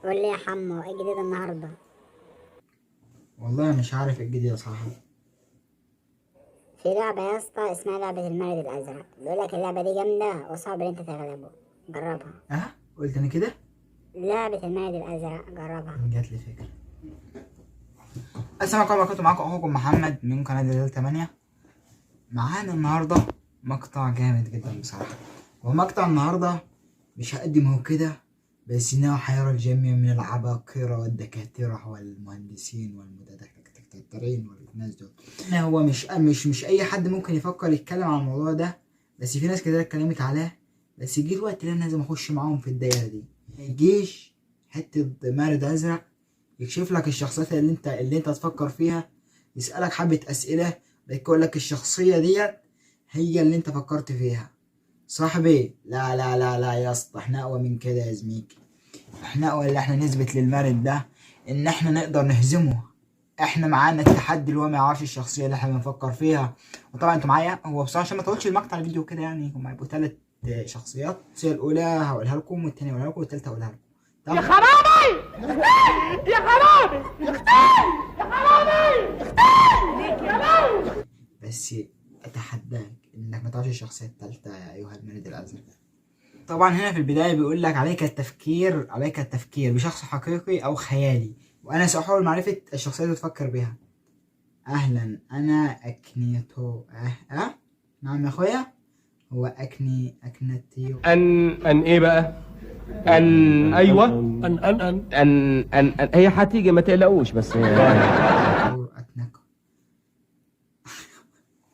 قول لي يا حمو، ايه الجديد النهارده؟ والله مش عارف ايه الجديد يا صاحبي. في لعبة يا اسطى اسمها لعبة المارد الأزرق، بيقول لك اللعبة دي جامدة وصعب ان انت تغلبه. جربها. اه قلت انا كده. لعبة المارد الأزرق جربها. جات لي فكرة. السلام عليكم ورحمة الله، معاكم اخوكم محمد من قناة دلال 8. معانا النهاردة مقطع جامد جدا بصراحة، ومقطع النهاردة مش هقدمه كده بس انه حيرى الجميع من العباقرة والدكاترة والمهندسين والمتدكترين والناس دول. هو مش اي حد ممكن يفكر يتكلم عن الموضوع ده، بس في ناس كتير اتكلمت عليه، بس جه الوقت اللي انا لازم اخش معاهم في الدايرة دي. ما يجيش حتة مارد ازرق يكشف لك الشخصيات اللي انت تفكر فيها، يسألك حبة اسئلة بيقول لك الشخصية ديت هي اللي انت فكرت فيها. صاحبي لا لا لا لا يا اسطى، احنا اقوى من كده يا زميكي. احنا اقوى اللي احنا نثبت للمارد ده ان احنا نقدر نهزمه. احنا معانا التحدي اللي هو ما يعرفش الشخصية اللي احنا بنفكر فيها. وطبعا انتوا معايا، هو بصراحة عشان ما اطولش المقطع الفيديو كده يعني هم هيبقوا 3 شخصيات. الشخصية الاولى هقولها لكم، والثانية هقولها لكم، والثالثة هقولها لكم. يا خرابي يا خرابي يا خرابي يا خرابي. بس اتحداك انك ما تعرفش الشخصية الثالثة يا ايها المارد الازرق. طبعا هنا في البداية بيقول لك عليك التفكير، عليك التفكير بشخص حقيقي او خيالي، وانا ساحاول معرفة الشخصية اللي تفكر بها. اهلا، انا اكنيتو. نعم يا اخويا، هو اكنتيو. ان ايه بقى؟ ان ايوه ان ان ان ان ان, أن. هي هتيجي ما تقلقوش بس. اتنكو.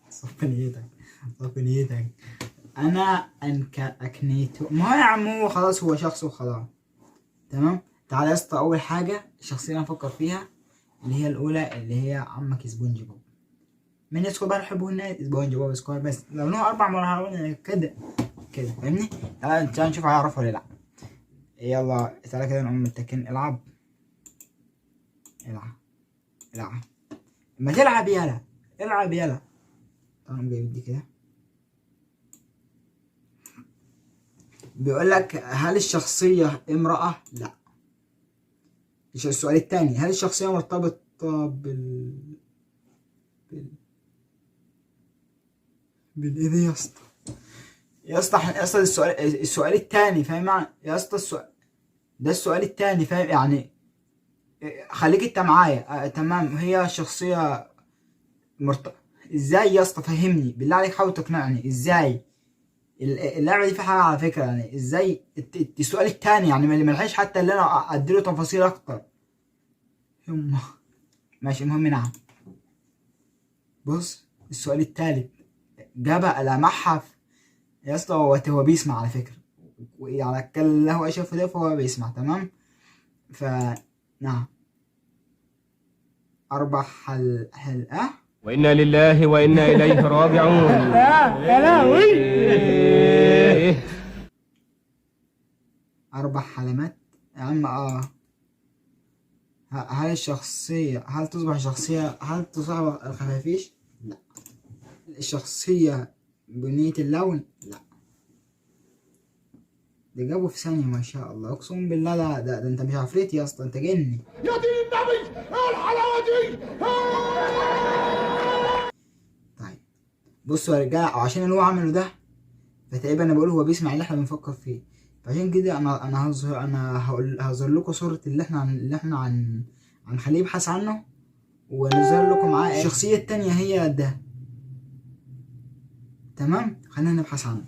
صف نيتك، صف نيتك. انا انك اكنيتو. ما هو يا عم هو خلاص هو شخص وخلاص. تمام. تعالى يا اسطى، اول حاجة الشخصية اللي انا افكر فيها اللي هي الاولى اللي هي عمك سبونج بوب. من يدخل بقى يحبه الناس سبونج بوب سكوير، بس لو نوع 4 مرات كده كده فاهمني. تعالى نشوف هيعرفه ولا لا. يلا تعالى كده نقوم متكين. العب العب العب، ما تلعب يلا العب يلا. تعالى نقوم جايب دي كده. بيقول لك هل الشخصية امرأة؟ لا. السؤال الثاني، هل الشخصية مرتبطة بال بالايه دي يا اسطى؟ يا اسطى يا اسطى السؤال الثاني فاهم يا اسطى؟ السؤال ده السؤال الثاني فاهم يعني. خليك انت معايا. تمام. هي شخصية ازاي يا اسطى؟ فهمني بالله عليك، حاول تقنعني ازاي اللعبة دي في حاجة على فكرة يعني. ازاي السؤال الثاني يعني ما لحقش حتى اللي انا اديله تفاصيل اكتر. يما ماشي. المهم نعم. بص السؤال الثالث جابها لمحها يا اسطى. هو بيسمع على فكرة، وعلى الكلام اللي هو شافه ده فهو بيسمع. تمام. ف نعم. 4 حلقة. وإنا لله وإنا إليه راجعون. يا لهوي. 4 حلمات يا عم. هل الشخصية، هل تصبح شخصية، هل تصبح الخفافيش؟ لا. الشخصية بنية اللون؟ لا. ده جابه في ثانية ما شاء الله، أقسم بالله. ده أنت مش عفريت يا اسطى، أنت جني. يا دين النبي، إيه الحلاوة دي؟ طيب بصوا يا رجالة، عشان اللي هو عمله ده فتقريبا أنا بقول هو بيسمع اللي إحنا بنفكر فيه، فعشان كده أنا هظهر، أنا هقول، هظهر لكم صورة اللي إحنا عن، اللي إحنا عن، هنخليه يبحث عنه، ونظهر لكم معاه الشخصية التانية هي ده. تمام، خلينا نبحث عنه.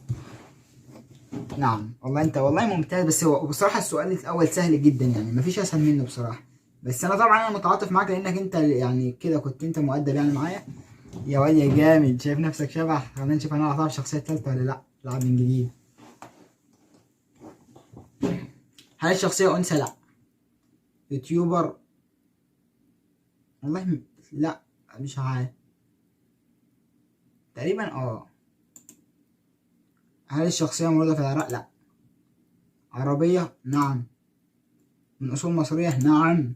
نعم والله انت والله ممتاز، بس هو بصراحة السؤال الأول سهل جدا يعني مفيش أسهل منه بصراحة. بس أنا طبعا أنا متعاطف معاك لأنك أنت يعني كده كنت أنت مؤدب يعني معايا يا واد يا جامد، شايف نفسك شبح. خلينا نشوف أنا هتعرف الشخصية التالتة ولا لأ. العب من جديد. هل الشخصية أنثى؟ لأ. يوتيوبر؟ والله لأ مش عارف تقريبا. هل الشخصية مولودة في العراق؟ لأ. عربية؟ نعم. من أصول مصرية؟ نعم.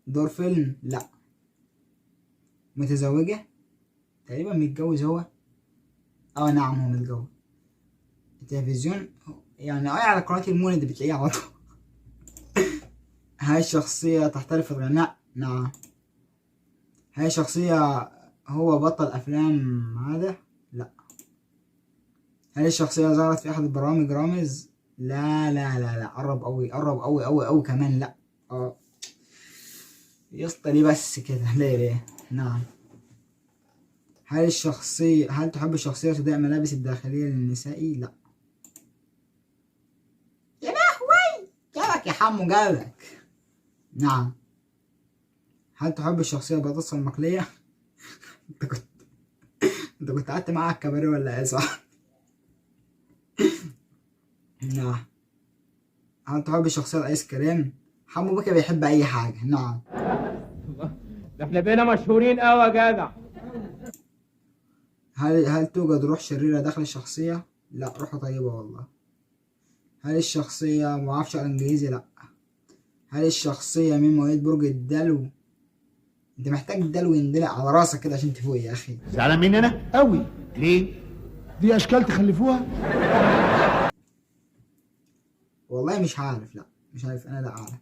دور فيلم؟ لأ. متزوجة؟ تقريبا متجوز هو. نعم هو متجوز. التلفزيون يعني على قناة المولد بتلاقيه على طول. هاي الشخصية تحترف في الغناء؟ نعم. هاي شخصية هو بطل أفلام هذا؟ لا. هل الشخصية ظهرت في أحد البرامج رامز؟ لا لا لا لا، قرب أوي، قرب أوي أوي أوي كمان. لا. يا اسطى ليه بس كده؟ ليه ليه؟ نعم. هل تحب الشخصية ارتداء ملابس الداخلية للنسائي؟ لا. يا لهوي، جابك يا حمو، جابك. نعم. هل تحب الشخصية البطاطس المقلية؟ انت كنت قعدت معاك كباريه ولا ايه صح؟ نعم. هل تحب الشخصية الايس كريم؟ حمو بيكا بيحب اي حاجة. نعم. ده احنا بقينا مشهورين قوي يا جدع. هل توجد روح شريرة داخل الشخصية؟ لا، روحه طيبة والله. هل الشخصية ما اعرفش على الانجليزي؟ لا. هل الشخصية من مواليد برج الدلو؟ انت محتاج دلو يندلق على راسك كده عشان تفوق يا اخي. زعلان مني انا؟ قوي. ليه؟ دي اشكال تخلفوها؟ والله مش عارف، لا مش عارف انا، لا اعرف.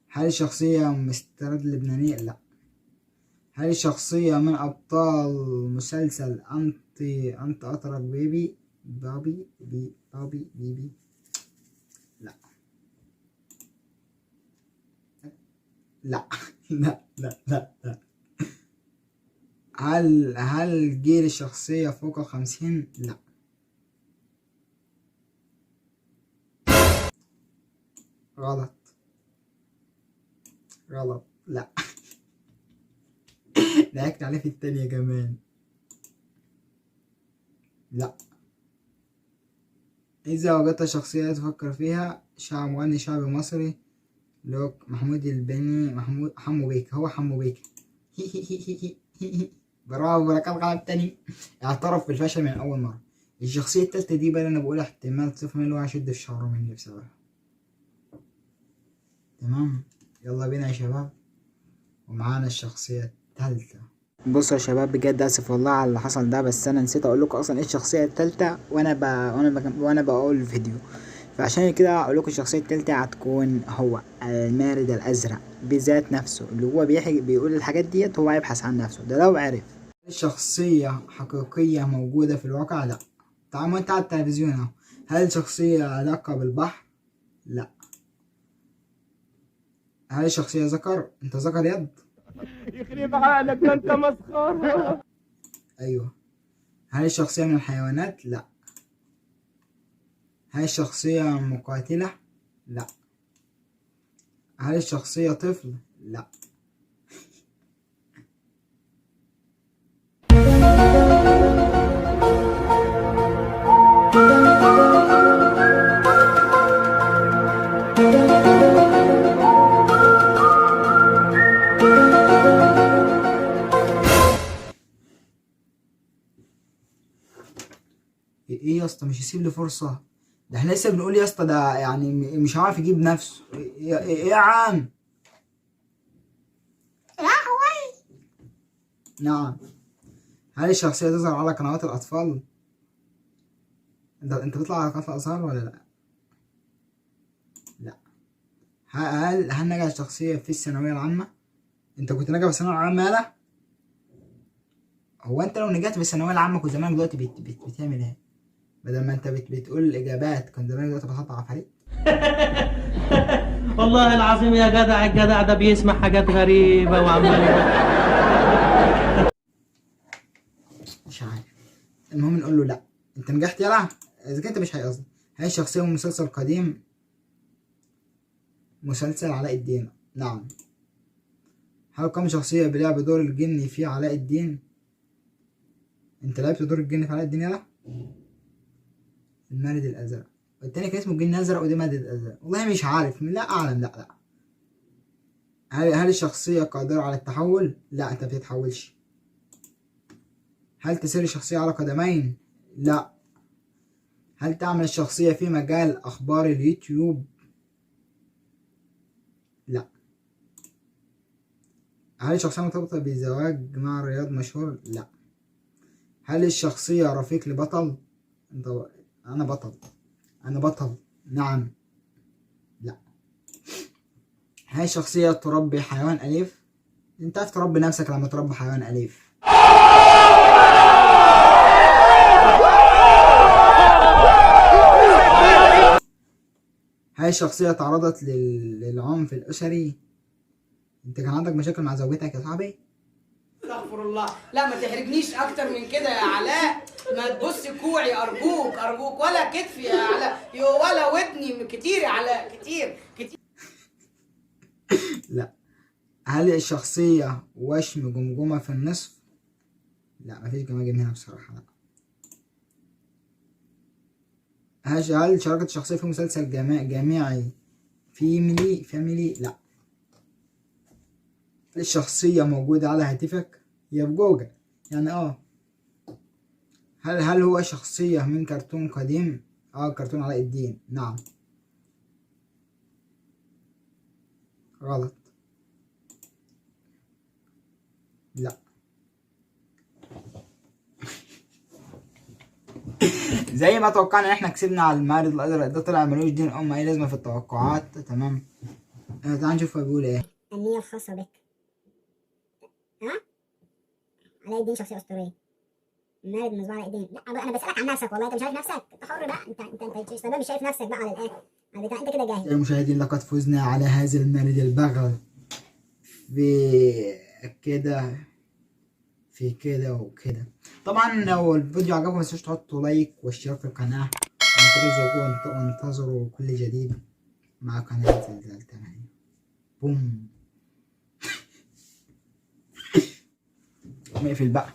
هل الشخصية مسترد لبنانية؟ لا. هل الشخصية من أبطال مسلسل أنت أطرق بيبي بابي بي بابي بيبي؟ لا. لا. لا لا لا لا. هل جيل الشخصية فوق 50؟ لا. غلط غلط. لا. ضحكت عليه في التانية كمان. لا. إذا وجدت شخصية تفكر فيها، شعب مغني شعبي مصري لوك محمود البني، محمود حمو بيكا، هو حمو بيكا. برافو، لك الغلط تاني. اعترف بالفشل من أول مرة. الشخصية التالتة دي بقى أنا بقول احتمال 0 مليون هشد في شعره مني بسببها. تمام، يلا بينا يا شباب، ومعانا الشخصية التالتة. بصوا يا شباب، بجد اسف والله على اللي حصل ده، بس انا نسيت اقول لكم اصلا ايه الشخصية التالتة وانا بقول الفيديو، فعشان كده اقول لكم الشخصية التالتة هتكون هو المارد الازرق بذات نفسه، اللي هو بيقول الحاجات ديت، هو هيبحث عن نفسه ده لو عرف. الشخصية حقيقية موجودة في الواقع؟ لا. تعال ما انت على التلفزيون اهو. هل شخصية علاقة بالبحر؟ لا. هل الشخصية ذكر؟ انت ذكر يد؟ يخرب عقلك ده انت مسخرة. ايوه. هل الشخصية من الحيوانات؟ لا. هل الشخصية مقاتلة؟ لا. هل الشخصية طفل؟ لا. ايه يا اسطى، مش يسيب لي فرصة؟ ده احنا لسه بنقول يا اسطى ده يعني مش عارف يجيب نفسه. ايه يا عم؟ نعم. هل الشخصية تظهر على قنوات الأطفال؟ انت بتطلع على قناة الأطفال ولا لا؟ لا. هل نجح الشخصية في الثانوية العامة؟ انت كنت ناجح في الثانوية العامة يالا؟ هو انت لو نجحت في الثانوية العامة كنت زمانك دلوقتي بتعمل ايه؟ بدل ما انت بتقول الإجابات كنت زمانك دلوقتي بتحط عفاريت. والله العظيم يا جدع، الجدع ده بيسمع حاجات غريبة وعمال مش عارف. المهم نقول له لا انت نجحت يلا، اذا كنت مش هيقصد. هاي الشخصية من مسلسل قديم، مسلسل علاء الدين. نعم. هل قام شخصية بلعب دور الجن في علاء الدين؟ انت لعبت دور الجن في علاء الدين يلا؟ المارد الازرق، والتاني كان اسمه الجن الازرق وده مارد الازرق، والله مش عارف، لا اعلم. لا لا. هل الشخصية قادرة على التحول؟ لا، انت ما بتتحولش. هل تسير الشخصية على قدمين؟ لا. هل تعمل الشخصية في مجال أخبار اليوتيوب؟ لا. هل الشخصية مرتبطة بزواج مع رياض مشهور؟ لا. هل الشخصية رفيق لبطل؟ أنا بطل، أنا بطل. نعم. لا. هاي شخصية تربي حيوان أليف. انت عارف تربي نفسك لما تربي حيوان أليف. هاي الشخصية تعرضت للعنف الأسري. انت كان عندك مشاكل مع زوجتك يا صاحبي؟ استغفر الله، لا ما تحرجنيش اكتر من كده يا علاء، ما تبص كوعي ارجوك ارجوك، ولا كتفي يا علاء، ولا ودني، كتير يا علاء، كتير كتير. لا. هل الشخصية وشم جمجمة في النصف؟ لا مفيش جماجم هنا بصراحة. لا. هل شاركت الشخصية في مسلسل جامعي family؟ لا. هل الشخصية موجودة على هاتفك؟ يا بجوجل يعني. اه. هل هو شخصية من كرتون قديم؟ اه كرتون علاء الدين. نعم. غلط. لا. زي ما توقعنا ان احنا كسبنا على المارد الازرق ده، طلع ملوش دين ام اي لازمه في التوقعات. تمام. تعال نشوف هو بيقول ايه. النية الخاصة بك. ها؟ علاء الدين شخصية أسطورية. مارد مصباح علاء الدين. لا انا بسألك عن نفسك والله، انت مش عارف نفسك، انت حر بقى، انت انت مش شايف نفسك بقى على الاخر، على البتاع، انت كده جاهل. يا مشاهدين لقد فزنا على هذا المارد البغل في كده في كده وكده. طبعا لو الفيديو عجبكم ما تنسوش تحطوا like واشتراك في القناة، وانتظروا كل جديد مع قناة زلزال 8. بوم. نقفل بقى.